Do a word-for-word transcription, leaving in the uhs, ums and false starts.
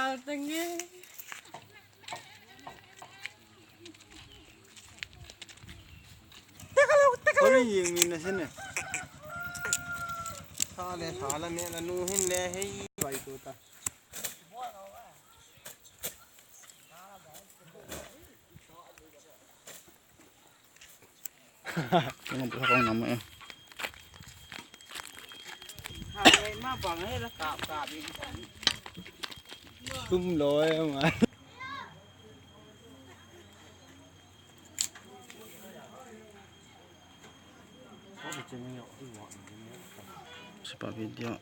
Tang e. Teka lo, teka lo. Ori ying mi na sene. Sa le sa la me la nu hin le hei bai tu ta. Kung pu kong nam e. Sum lo e ma. Sipa video.